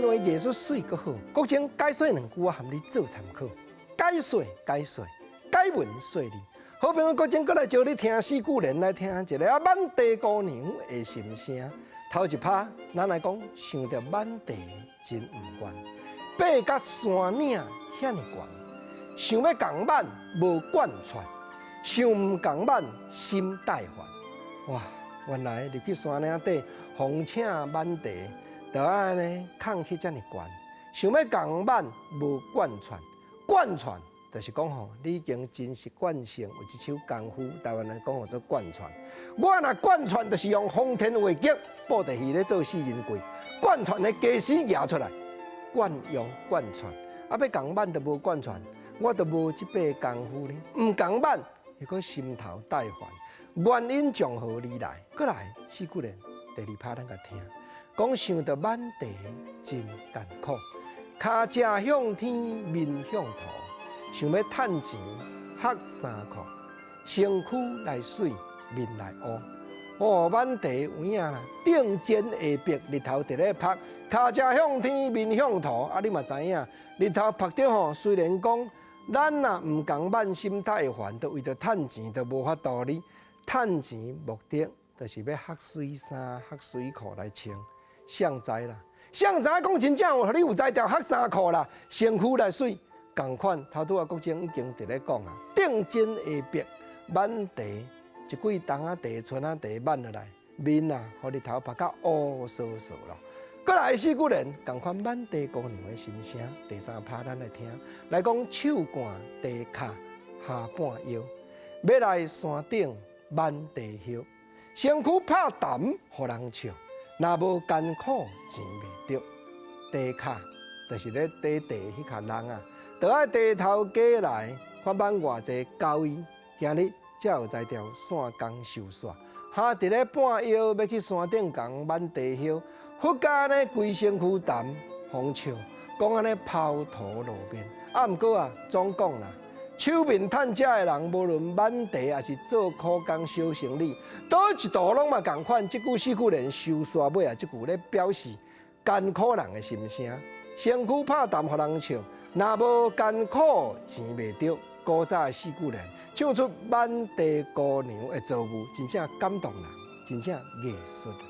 段話藝術媠閣好。國情解說兩句，我含你做參考。解說解說，解文說理。好朋友國情閣來招你聽四句聯來聽一個啊，挽茶姑娘的心聲。頭一拍，咱來講想著挽茶真毋願，爬甲山嶺遐爾懸，想欲共挽無貫穿，想毋共挽心帶煩。哇！原來入去山嶺底，風請挽茶，就按呢崁去遮爾懸，想欲共挽無貫穿，貫穿就是講吼，你已經真習慣性有這手功夫，台灣人講號做貫穿。我若貫穿，就是用方天畫戟布袋戲咧做四人櫃，貫穿的家私舉出來，慣用貫穿。啊，欲共挽就無貫穿，我就無這塊功夫呢。毋共挽，又閣心頭帶煩。原因從何而來？閣來四句聯，第二拍咱共聽，講想著挽茶真艱苦，跤跡向天面向土。想欲趁錢煉衫褲，身軀來媠，面來烏。哦，挽茶有影啦，頂煎下逼，日頭佇咧曝，跤跡向天，面向土。啊，你嘛知影，日頭曝著吼，雖然講咱若毋共挽心太煩，就為著趁錢，就無法度哩。趁錢目的就是欲煉媠衫、煉媠褲來穿，誰知啦？誰知講真正有，予你有才調煉衫褲啦，身軀來媠。仝款，頭拄仔國情已經佇咧講啊，頂煎下逼挽茶，一季冬仔茶、春仔茶挽落來，面啊，予日頭曝甲烏趖趖咯。閣來四句聯，仝款挽茶姑娘的心聲。第三拍咱來聽，來講手捾茶跤下半腰，欲來山頂挽茶葉，身軀拍澹予人笑，若無艱苦錢袂著。茶跤就是咧綴茶彼跤人啊。就愛低頭家來，看挽偌濟交易，今日才有才調散工收煞。哈，佇咧半腰欲去山頂共挽茶葉，忽加呢規身軀澹予笑，講按呢拋頭露面。啊，毋過啊，總講啦，手面趁食的人，無論挽茶抑是做苦工小生理，佗一途攏嘛仝款。這句四句聯收煞尾啊，這句咧表示艱苦人的心聲，身軀拍澹予人笑。若無艱苦，錢袂著。古早的四句聯，唱出挽茶姑娘的遭遇，真正感動人，真正藝術。